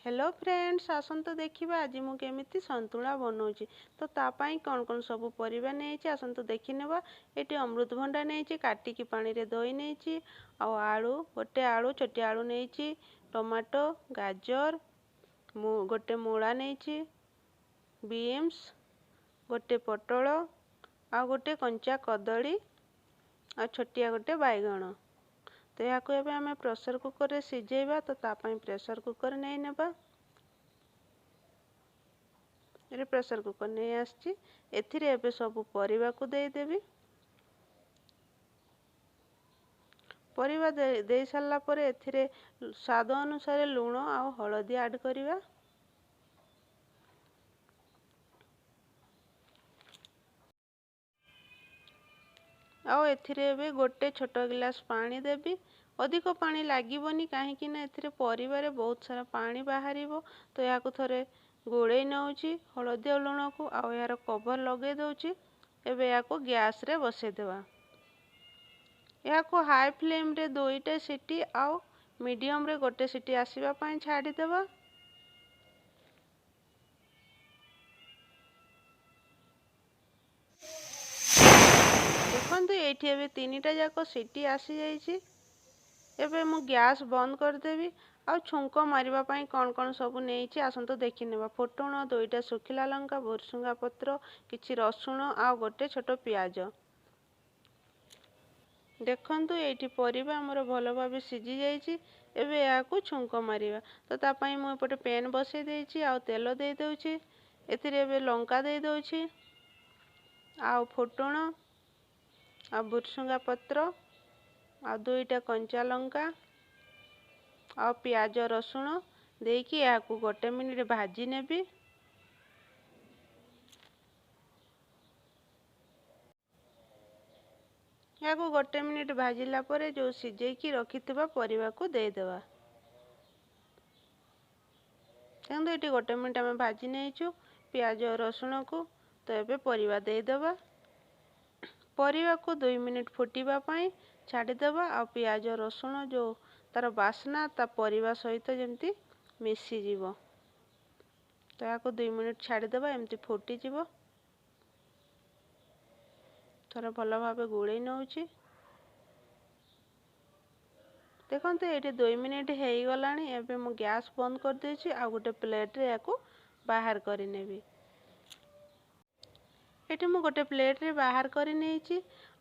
Hello friends, ଆସନ୍ତୁ ଦେଖିବା ଆଜି ମୁଁ କେମିତି ସନ୍ତୁଳା ବନାଉଛି। ତ ତା ପାଇଁ କ'ଣ କ'ଣ ସବୁ ପରିବା ନେଇଛି ଆସନ୍ତୁ ଦେଖିନେବା। ଏଠି ଅମୃତଭଣ୍ଡା ନେଇଛି, କାଟିକି ପାଣିରେ ଧୋଇ ନେଇଛି। ଆଉ ଆଳୁ, ଗୋଟେ ଆଳୁ, ଛୋଟିଆ ଆଳୁ ନେଇଛି, ଟମାଟୋ, ଗାଜର, ମୁଁ ଗୋଟେ ମୂଳା ନେଇଛି, ବିନ୍ସ, ଗୋଟେ ପୋଟଳ, ଆଉ ଗୋଟେ କଞ୍ଚା କଦଳୀ, ଆଉ ଛୋଟିଆ ଗୋଟେ ବାଇଗଣ। ତ ଏହାକୁ ଏବେ ଆମେ ପ୍ରେସର୍ କୁକର୍ରେ ସିଝେଇବା। ତ ତା ପାଇଁ ପ୍ରେସର୍ କୁକର୍ ନେଇ ନେବା। ଏଠି ପ୍ରେସର୍ କୁକର୍ ନେଇ ଆସିଛି। ଏଥିରେ ଏବେ ସବୁ ପରିବାକୁ ଦେଇଦେବି। ପରିବା ଦେଇ ସାରିଲା ପରେ ଏଥିରେ ସ୍ୱାଦ ଅନୁସାରେ ଲୁଣ ଆଉ ହଳଦୀ ଆଡ଼୍ କରିବା। ଆଉ ଏଥିରେ ଏବେ ଗୋଟେ ଛୋଟ ଗିଲାସ ପାଣି ଦେବି। ଅଧିକ ପାଣି ଲାଗିବନି, କାହିଁକି ନା ଏଥିରେ ପରିବାରେ ବହୁତ ସାରା ପାଣି ବାହାରିବ। ତ ଏହାକୁ ଥରେ ଗୋଳେଇ ନେଉଛି ହଳଦୀ ଆଉ ଲୁଣକୁ, ଆଉ ଏହାର କଭର୍ ଲଗାଇ ଦେଉଛି। ଏବେ ଏହାକୁ ଗ୍ୟାସ୍ରେ ବସେଇଦେବା। ଏହାକୁ ହାଇ ଫ୍ଲେମ୍ରେ 2ଟା ସିଟି ଆଉ ମିଡ଼ିୟମ୍ରେ ଗୋଟେ ସିଟି ଆସିବା ପାଇଁ ଛାଡ଼ିଦେବା। ଦେଖନ୍ତୁ, ଏଇଠି ଏବେ 3ଟା ଯାକ ସିଟି ଆସିଯାଇଛି। ଏବେ ମୁଁ ଗ୍ୟାସ୍ ବନ୍ଦ କରିଦେବି। ଆଉ ଛୁଙ୍କ ମାରିବା ପାଇଁ କ'ଣ କ'ଣ ସବୁ ନେଇଛି ଆସନ୍ତୁ ଦେଖିନେବା। ଫୁଟଣ, 2ଟା ଶୁଖିଲା ଲଙ୍କା, ଭୁରସୁଙ୍ଗା ପତ୍ର, କିଛି ରସୁଣ ଆଉ ଗୋଟେ ଛୋଟ ପିଆଜ। ଦେଖନ୍ତୁ, ଏଇଠି ପରିବା ଆମର ଭଲ ଭାବେ ସିଝି ଯାଇଛି। ଏବେ ଏହାକୁ ଛୁଙ୍କ ମାରିବା। ତ ତା ପାଇଁ ମୁଁ ଏପଟେ ପ୍ୟାନ୍ ବସେଇ ଦେଇଛି ଆଉ ତେଲ ଦେଇଦେଉଛି। ଏଥିରେ ଏବେ ଲଙ୍କା ଦେଇଦେଉଛି, ଆଉ ଫୁଟଣ, ଆଉ ଭୁରସୁଙ୍ଗା ପତ୍ର, ଆଉ 2ଟା କଞ୍ଚା ଲଙ୍କା, ଆଉ ପିଆଜ ରସୁଣ ଦେଇକି ଏହାକୁ ଗୋଟେ ମିନିଟ୍ ଭାଜି ନେବି। ଏହାକୁ ଗୋଟେ ମିନିଟ୍ ଭାଜିଲା ପରେ ଯେଉଁ ସିଝେଇକି ରଖିଥିବା ପରିବାକୁ ଦେଇଦେବା। ଦେଖନ୍ତୁ, ଏଠି ଗୋଟେ ମିନିଟ୍ ଆମେ ଭାଜି ନେଇଛୁ ପିଆଜ ରସୁଣକୁ। ତ ଏବେ ପରିବା ଦେଇଦେବା। ପରିବାକୁ 2 ମିନିଟ୍ ଫୁଟିବା ପାଇଁ ଛାଡ଼ିଦେବା, ଆଉ ପିଆଜ ରସୁଣ ଯେଉଁ ତା'ର ବାସ୍ନା ତା ପରିବା ସହିତ ଯେମିତି ମିଶିଯିବ। ତ ଏହାକୁ 2 ମିନିଟ୍ ଛାଡ଼ିଦେବା, ଏମିତି ଫୁଟିଯିବ। ଥରେ ଭଲ ଭାବେ ଗୋଳେଇ ନେଉଛି। ଦେଖନ୍ତୁ, ଏଇଠି 2 ମିନିଟ୍ ହେଇଗଲାଣି। ଏବେ ମୁଁ ଗ୍ୟାସ୍ ବନ୍ଦ କରିଦେଇଛି ଆଉ ଗୋଟେ ପ୍ଲେଟ୍ରେ ଏହାକୁ ବାହାର କରିନେବି। ଏଠି ମୁଁ ଗୋଟେ ପ୍ଲେଟ୍ରେ ବାହାର କରି ନେଇଛି।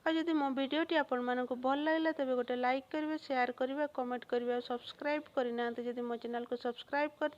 ଆଉ ଯଦି ମୋ ଭିଡ଼ିଓଟି ଆପଣମାନଙ୍କୁ ଭଲ ଲାଗିଲା, ତେବେ ଗୋଟେ ଲାଇକ୍ କରିବେ, ସେୟାର କରିବେ, କମେଣ୍ଟ କରିବେ। ଆଉ ସବସ୍କ୍ରାଇବ୍ କରିନାହାନ୍ତି ଯଦି, ମୋ ଚ୍ୟାନେଲକୁ ସବସ୍କ୍ରାଇବ୍ କରିଦେବେ।